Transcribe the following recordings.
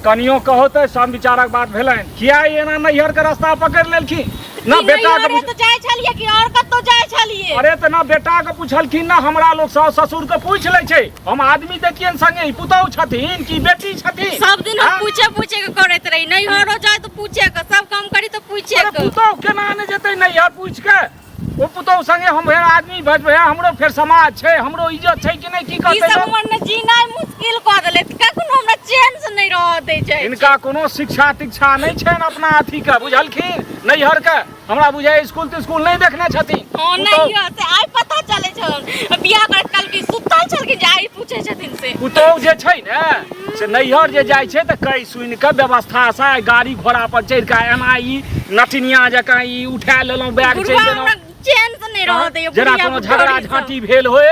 कनियो कहो तऽ सम विचारक बात भेलनि किया ई एना नैहर के रास्ता पकड़ि लेलखिन ना कि बेटा के नैहरे तऽ जाइ छलियै कि आओर कतौ जाइ छलियै? अरे तऽ ना बेटा के पुछलखिन ना हमरा लोग सास ससुर के पूछि लै छै हम आदमी देखियनि संगे ई पुतहु छथिन कि बेटी छथिन सब दिन हम हाँ? पूछे पूछे के करैत रही नैहरो जाय तऽ पूछे के सब काम करी तऽ पूछे अरे के पुतहु केना ने जेतै नैहर पूछि के ओ पुतहु संगे हम फेर आदमी भजबै हमरो फेर समाज छै हमरो इज्जत छै कि नहि की ई कहतै सब लोक? हमर ने जीनाइ मुश्किल कऽ देले कखनो हमरा चैन से नहि रहऽ दै छै हिनका कोनो शिक्षा तिक्षा नहि छनि अपना अथी के बुझलखिन नैहर के हमरा बुझाइ स्कूल तिस्कूल नहि देखने छथिन हँ पुतहु नहि यऽ से आइ पता चलै छल बियाह करैत काल की सुतल छलखिन जे आइ पूछै छथिन से पुतहु जे छै ने से नैहर जे जाइ छै तऽ कहि सुनि कऽ व्यवस्थासँ गाड़ी घोड़ा पर चढ़ि कऽ एना ई नटिनिया जकाँ ई उठा लेलहुँ बैग चलि बुढ़वा गेलहुँ हमरा चैन से नहि रहऽ दैया जेना बुढ़िया कोनो झगड़ा बुढ़ौरी सब। झाँटी भेल होय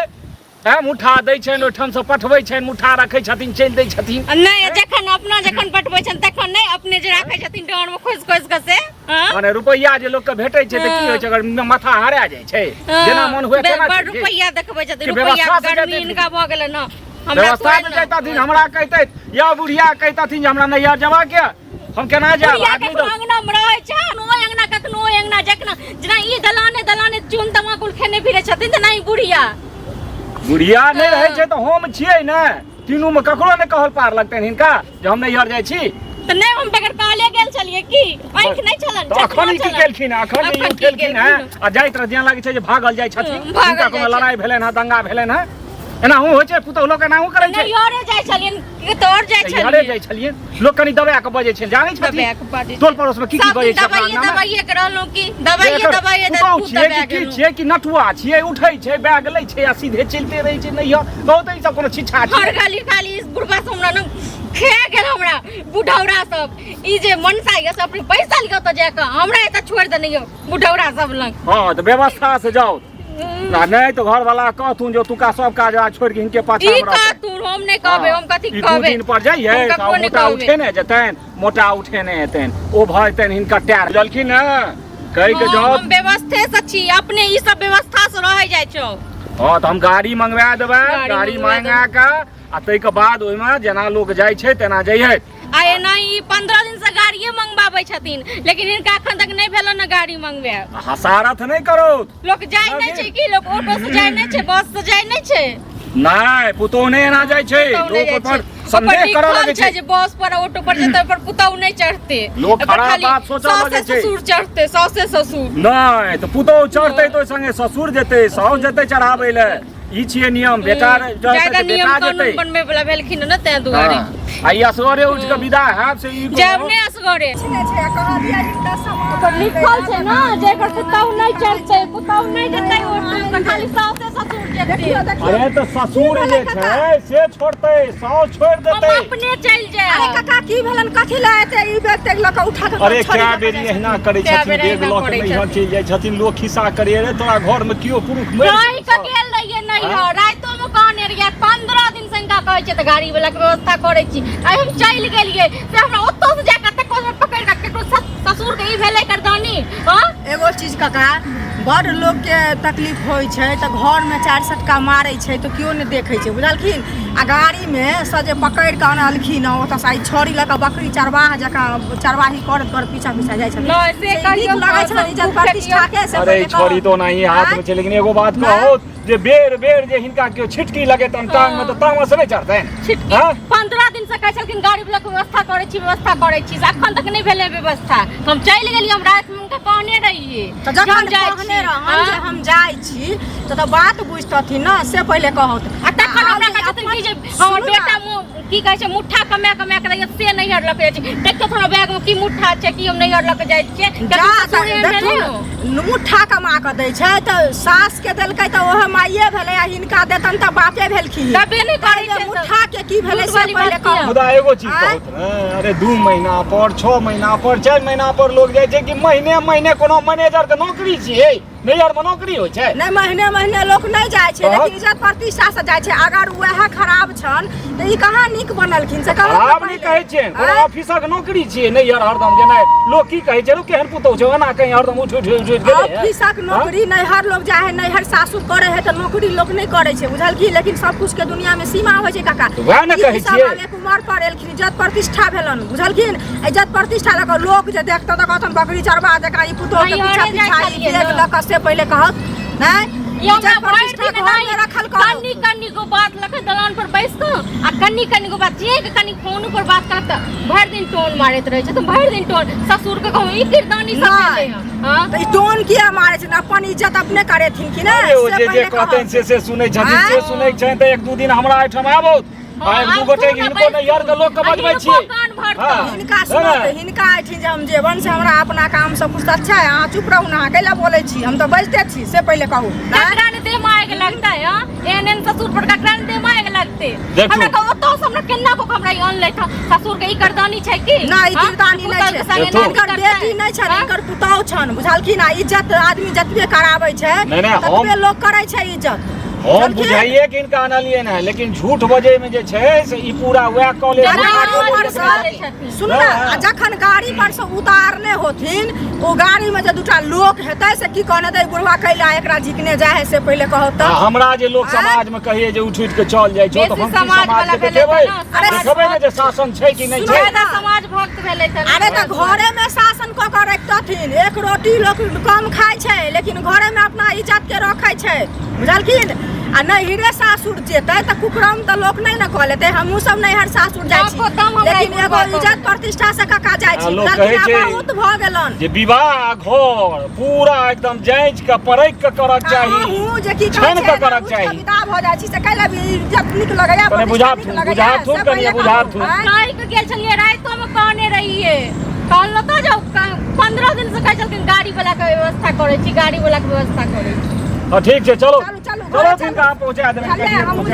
हैं मुठा दै छनि ओहिठामसँ पठबै छनि मुठा रखै छथिन चलि दै छथिन आ नहि जखन अपना जखन पटबै छनि तखन नहि अपने जे राखै छथिन डाँर मे खोसि खोसि कऽ से हँ? माने रुपैआ जे लोकके भेटै छै तऽ की होइ छै अगर माथा हरा जाइ छै हँ, जेना मन हुए तेना बड़ चलि गेल। रुपैआ देखबै छथिन कि रुपैआ व्यवस्था से गर्मी जेतै। हिनका भऽ गेलनि हँ हमरा व्यवस्था थोड़े से ने। जैतथिन हमरा कहितैथ या बुढ़िया कहितथिन जे हमरा नैहर जेबाक यऽ हम केना जायब बुढ़िया आदमी कखनो तऽ अंगना मे रहै छै ओहि अंगना कखनो ओहि अंगना जखना जेना ई दलाने दलाने चून तमाकुल खेने फिरै छथिन तेना ई बुढ़िया बुढ़िया नहि रहै छै तऽ हम छियै ने तीनूमे ककरो नहि कहल पार लगतनि हिनका जे हम नैहर जाइ छी तऽ नहि हम बगैर कहले गेल छलियै की आँखि नहि छलनि तऽ अखन ई की चश्मा छलनि। केलखिन अखन जे ई अखन की उठेलखिन हेँ केलखिन? आ जाइत रह जेना लागै छै जे भागल जाइ छथिन भागल हिनका कोनो जाइ छै। लड़ाइ भेलनि हेँ दंगा भेलनि हेँ एनाहु होइ छै पुतहु लोक एनाहु करै छै नैहरे जाइ छलियनि कतौ आओर जाइ नैहरे छलियै जाइ छलियै लोक कनि दबाए कऽ बजै छै जानै दबाए छथिन कऽ बजै छै। टोल पड़ोस मे की की सब बजै दिन छै अपना दबाइए अंगना मे दबाइए के रहलहुँ की दबाइए एकर दबाइए पुतहु खूब छियै दबाए कि की गेलहुँ छियै कि नटुआ छियै उठै छै बैग लै छै आ सीधे चलिते रहै छै नैहर कहू तऽ ई सब कोनो छिछा हर छै गली खाली इस बुढ़बा से हमरा न खा गेल हमरा बुढ़ौरा सब ई जे मनसा ये सब अपने पैसा लिअ तऽ जाकऽ हमरा एतऽ छोड़ि देने यौ बुढ़ौरा सब लग हँ तऽ व्यवस्था से जाउ आ नहि तऽ घरवाला कहथुन जे ओतुका सब काज राज छोड़ि के हिनके पाछा ई मे रहतनि। कहथुन हम नहि कहबै हम कथी ई दू कहबै दिन पर जइयै हम तऽ ककरो नहि मोटा कहबै। उठेने जेतनि मोटा उठेने हेतनि ओ भऽ जेतनि हिनकर टायर बुझलखिन ने कहि के हँ, जाउ हम व्यवस्थे से छी अपने ई सब व्यवस्था से रहै जाइ छौ हँ तऽ हम गाड़ी मंगवा देबै गाड़ी गाड़ी मंगवा मंगा कऽ आ ताहिके बाद ओहिमे जेना लोक जाइ छै तेना जइयै आ एना ई 15 दिन से गाड़िए मंगवाबै छथिन लेकिन हिनका एखन तक नहि भेलन ने गाड़ी मंगवायब हसारत नहि करो लोक जाइ नहि छै की लोक ऑटो से जाइ नहि छै बस से जाइ नहि छै नहि पुतोह नहि एना जाइ छै पुतहु नहि लोक जाइ ओहि पर छै। संदेह ओकर करऽ लिखल लगै छै छै जे बस पर ऑटो पर जेतै पर पुतहु नहि चढ़ते लोक एकर खराब खाली बात सोचऽ सासे लगै छै। ससुर चढ़ते सासे ससुर नहि तऽ पुतोह चढ़तै तऽ ओहि संगे ससुर जेतै साउस जेतै चढ़ाबै लए ई छियै नियम बेटा ज्यादा जेतै नियम बेटा कानून जेतै बनबै वाला भेलखिन ने ताहि दुआरे हँ। आ ई असगरे उठि कऽ विदा हैब से ई जायब कोनो नहि असगरे नहि छै आ कहलियै हिनका सामान ओकर लिखल छै ने जे एकर पुतहु नहि चढ़तै पुतहु नहि जेतै ऑटो पर खाली सासे ससुर जेतै देखियौ देखियौ अरे तऽ ससुर की जे भेलै काका? छै से छोड़तै साउस छोड़ि हम देतै अपने चलि अरे जायब काका की भेलन कथी लए एते ई बैग तैग लऽ कऽ उठा कऽ अरे छोड़ि कए कऽ बेरी जाइ एहिना करै कए छथिन बेर बेग एहिना लऽ कऽ करै नैहर छथिन। चलि जाइ छथिन लोक खिस्सा करैए रे तोरा घरमे केओ पुरुष मरि रहि गेल कऽ छौ। गेल रहियै नैहर रातिओ मे कहने रहियै 15 दिन से हिनका कहै छियै तऽ गाड़ी वाला के व्यवस्था करै छी आइ हम चलि गेलियै से हमरा ओतऽ से जाकऽ तक पकड़ि कऽ केकरो ससुर के ई भेलै करदानी हँ एगो चीज काका बड़ लोकके तकलीफ होइ छै तऽ घरमे चारि सटका मारै छै तऽ केओ नहि देखै छै बुझलखिन आ गाड़ीमे सँ जे पकड़ि कऽ अनलखिन हँ ओतऽसँ आइ छड़ी लऽ कऽ बकरी चरवाह जकाँ चरवाही करैत करैत पीछा पीछा जाइ छथिन नहि, से से नीक कहियौ लगै छनि इज्जत प्रतिष्ठाके से अरे पहिले छड़ी कहू। तऽ ओनाही हाथ मे छै लेकिन एगो बात नहि। कहू जे बेर बेर जे हिनका केओ छिटकी लगेतनि टांग मे तऽ तामस नहि चढ़तनि छिटकी हँ? 15 दिन से कहै छलखिन गाड़ी वाला के व्यवस्था करै छी व्यवस्था करै छी से अखन तक नहि भेलै व्यवस्था तऽ हम चलि गेलियै हम रातिमे हुनका कहने रहियै तऽ जे हम जखन जाइ कहने छी रहन जे हँ? हम जाइ छी तऽ तऽ बात बुझतथिन ने से पहिले कहत आ तखन हमरा कहै छथिन कि जे हमर बेटा मुँह की कहै छै मुट्ठा कमा कमा के दैया से नैहर लऽ के जाइ छै देखियौ थोड़ा बैग मे की मुट्ठा छै की हम नैहर लऽ के जाइ छियै जा ककरो ससुर एहन भेलै देखू हो? ने, मुट्ठा कमा कऽ दै छै तऽ सास के देलकै तऽ ओहे माइये भेलै आ हिनका देतन तऽ बापे भेलखिन दबे नहि करै ताहि छै मुट्ठा के की भेलै झूठ से वाली पहिले बात कहू किया? मुदा एगो चीज आँय? कहू ने अरे 2 महीना पर 6 महीना पर 4 महीना पर लोग जाइ छै कि महीने महीने कोनो मैनेजर के नौकरी छियै नैहर मे नौकरी होइ छै नहि महीने महीने लोक नहि जाइ छै तहन? लेकिन इज्जत प्रतिष्ठा से जाइ छै अगर वएह खराब छन तऽ ई कहाँ नीक बनलखिन से कहू खराब नहि कहै छियनि कोनो ऑफिसक नौकरी छियै नैहर हरदम जेनाइ लोक की कहै छै रो केहन पुतहु छौ एना कहीं हरदम उठि उठि उठि उठि गेलै हँ? ऑफिसक नौकरी नैहर लोग जाइ है नैहर सासुर करे है तऽ नौकरी लोग नहि करे छै बुझलखिन लेकिन सब कुछ के दुनिया में सीमा होइ छै काका तऽ वएह ने ई कहै सब छियै। आब एक उमर पर एलखिन इज्जत प्रतिष्ठा भेलन बुझलखिन इज्जत प्रतिष्ठा लऽ कऽ लोक जे देखतऽ तऽ कहतन बकरी चरबा जकाँ ई पुतोह के पीछा नैहरे जाइ पीछा ई छलियै देख ने। लऽ कऽ से पहिले कहत नहि ई हमरा इज्जत भरि प्रतिष्ठा दिन घर नहि मे रखल करू कन्नी कन्नी गो बात लऽ कऽ दलान पर बैस कऽ आ कन्नी कन्नी गो बात जे के कनी फोन पर बात करत तऽ भरि दिन टोन मारैत रहै छै तऽ भरि दिन टोन ससुर के कहू ई किरदानी सब नहि। भेलै हँ हँ तऽ ई टोन किया मारै छै अपन इज्जत अपने करेथिन कि नहि अरे ओ से जे जे पहिले कहतनि कहब। से से सुनै छथिन से आँय? सुनै छनि तऽ एक दू दिन हमरा एहिठाम आबौत आ एक दू गोटे हिनको नैहर के लोक के बजबै छियै कान भरतौ हँ। हिनका सुनत हिनका एहिठिन जे हम जेबन से हमरा अपना काम सब कुछ अच्छा है अहाँ चुप रहू ने अहाँ कैला बोलै छी हम तऽ बजिते छी से पहिले कहू आँय? ककरा ने देह मायग लगतै हँ एहन एहन ससुर पर ककरा ने देह मायग लगतै देखू। हमरा कह ओतौ से हमरा केना को हमरा ई अनलै था ससुर के ई करदानी छै की नहि ई हँ? किरदानी नहि पुतहु के छै संगे देखू। नाच हिनकर करतै? बेटी नहि छनि हँ? हिनकर पुतहु छनि बुझलखिन आ इज्जत आदमी जतबे कराबै छै नहि, नहि, हम- ततबे लोक करै छै इज्जत हम बुझलखिन? बुझाइए कि हिनका अनलियै ने लेकिन झूठ बजै मे जे छै से ई पूरा वएह कॉलेज आ जेना गाड़ी अहाँ पर जे बोलै से छथिन। सुनू ने आ जखन गाड़ी पर से उतारने होथिन ओ गाड़ी में जे दूटा लोक हेतै से की कहने हेतै बुढ़वा कैला एकरा झिकने जाइ है से पहिले कहू आ तऽ हमरा जे लोक आँय? समाज मे कहिए जे उठि उठि के चल जाइ छौ तऽ बेसी हम की समाज समाज वाला के भेलै देखेबै तऽ ने, अरे देखेबै ने जे शासन छै कि नहि सुनू छै ज्यादा समाज भक्त भेलै तऽ अरे तऽ घरे में शासन कऽ कऽ रखतथिन एक रोटी लोक कम खाइ छै लेकिन घरे में अपना इज्जत के रखै छै बुझलखिन आ नैहरे सासुर जेतै तऽ कुकरम तऽ लोक नहि ने कऽ लेतै हमहूँ सब नैहर सासुर जाइ छी ताको तम हमरा लेकिन ई एगो बुढ़बा इज्जत प्रतिष्ठा से कका जाइ आ छी लोक बुझलखिन कहै आब छै बहुत भऽ गेलन जे विवाह आ घर पूरा एकदम जाँच के परख के करक चाही अहूँ जे की कहै छानि छै कऽ करक उठि कऽ चाही। विदा भऽ जाइ छी से कैला भी इज्जत नीक लगैया कने प्रतिष्ठा बुझाथुन, नीक लगैया बुझाथुन, से कनिये पहिले कहू, बुझाथुन। आँय? कहि के गेल छलियै रातिो मे कहने रहियै कहलहुँ तऽ जाउ 15 दिन से कहै छलखिन गाड़ी वाला के व्यवस्था करै छी गाड़ी वाला के व्यवस्था करै छी हँ ठीक छै चलो चलू, चलू, चलो घरे तिनका हम पहुँचा देबै चलियै, हमहूँ